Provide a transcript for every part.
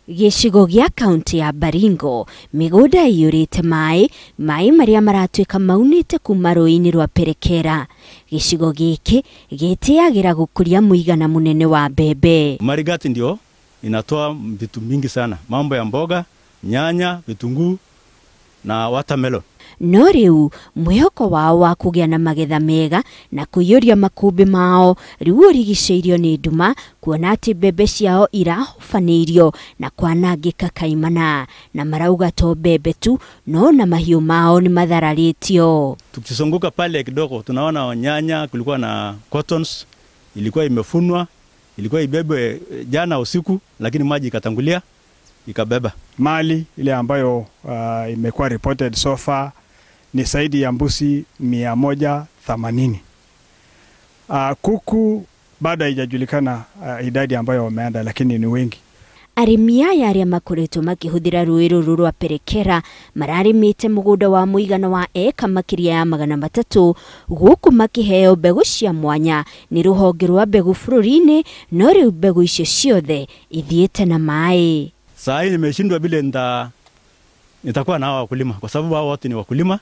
Gĩcigo gĩa kaunti ya Baringo mĩgũnda ĩiyũrĩte maĩ, maĩ marĩa maratuĩka maunĩte kuma rũĩ-inĩ rwa Perekera. Gĩcigo gĩkĩ gĩtĩagĩra gũkũria mũigana mũnene wa mbembe. Marigat ndio inatoa vitu mingi sana, mambo ya mboga, nyanya, vitunguu na watermelon. No rĩu mwĩhoko wao wa kũgĩa na magetha mega na kũiyũria makũmbĩ mao rĩu ũrigicĩirio nĩ nduma, kuona atĩ mbembe ciao irahobanĩirio na kwanangĩka kaimana, na marauga to mbembe tu no na mahiũ mao nĩ mathararĩtio. Tukizunguka pale kidogo tunaona nyanya, kulikuwa na cottons ilikuwa imefunwa, ilikuwa ibebwe jana usiku, lakini maji ikatangulia ikabeba. Mali ile ambayo imekuwa reported so far ni zaidi ya mbuzi 180. Kuku bado haijajulikana idadi ambayo wameanda, lakini ni wengi. Arĩmi aya arĩa makoretwo makĩhũthĩra rũĩ rũrũ rwa Perekera mararĩmĩte mũgũnda wa mũigana wa eka makĩria ya 300 gũkũ makĩheo mbegũ cia mwanya nĩ rũhonge rwa mbegũ bũrũri-inĩ, no rĩu mbegũ icio ciothe ithiĩte na maĩ. Saa hii nimeshindwa vile nitakuwa na hawa wakulima, kwa sababu hao wote ni wakulima,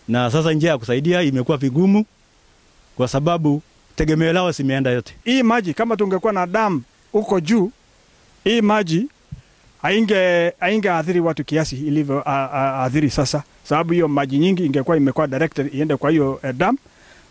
na sasa njia ya kusaidia imekuwa vigumu kwa sababu tegemeo lao simeenda yote. Hii maji kama tungekuwa na dam huko juu, hii maji haingeathiri watu kiasi ilivyo athiri sasa, sababu hiyo maji nyingi ingekuwa imekuwa directed iende kwa hiyo dam,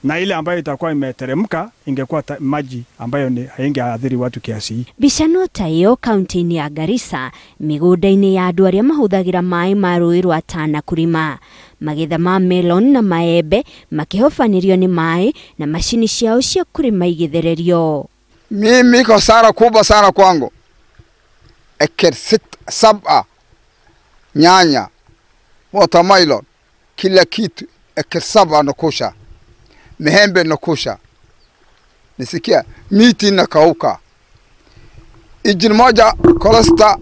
na ile ambayo itakuwa imeteremka ingekuwa maji ambayo ni haingeathiri watu kiasi hii. Mbica no ta ĩyo kaunti-inĩ ya Garissa, mĩgũnda-inĩ ya andũ arĩa mahũthagĩra maĩ ma rũĩ rwa Tana kũrĩma. Magetha ma melon na maembe makĩhobanĩrio nĩ maĩ na macini ciao cia kũrĩma igĩthererio. Mimi iko hasara kubwa sana kwangu. Ekari 7 nyanya, watermelon, kila kitu ekari 7 nakusha. Mihembe nakusha. Nisikia miti nakauka. Injini moja kolesta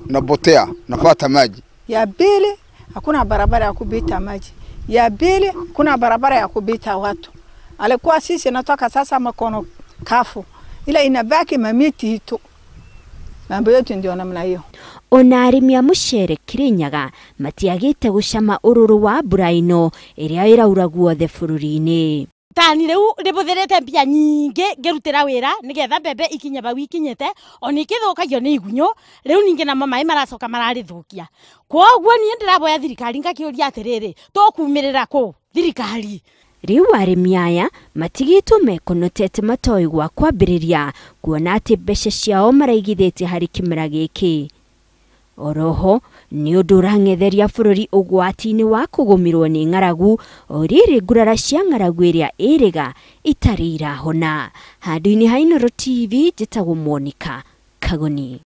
napotea, nafuata maji. Ya pili hakuna barabara ya kupita maji. Ya pili hakuna barabara ya kupita watu. Alikuwa sisi natoka sasa makono kafu, ila inabaki mamiti tu. Mambo yote ndio namna hiyo. Ona arĩmi a mũcere Kirinyaga matiagĩte gũcama ũrũrũ wa mbura ĩno ĩrĩa ĩraura guothe bũrũri-inĩ. Tani rĩu ndĩbũthĩrĩte mbia nyingĩ ngĩrutĩra wĩra nĩgetha mbembe ikinye bau ikinyĩte, ona ikĩthũkagio nĩ igunyũ, rĩu ningĩ namo maĩ maracoka mararĩthũkia. Kwoguo niĩ ndĩraboya thirikari ngakĩũria atĩrĩrĩ, tũkumĩrĩra kũ thirikari? Rĩu arĩmi aya matigĩtwo mekonotete matoĩ gwa kwambĩrĩria, kuona atĩ mbeca ciao maraigithĩtie harĩ kĩmera gĩkĩ. Oroho nĩ ũndũ ũrang'etheria bũrũri ũgwati-inĩ wa kũgũmĩrwo nĩ ng'aragu, o rĩrĩ ngurara cia ng'aragu ĩrĩa ĩrĩga itarĩ irahona. Handũ-inĩ ha Inooro TV, njĩtagwo Monica Kagoni.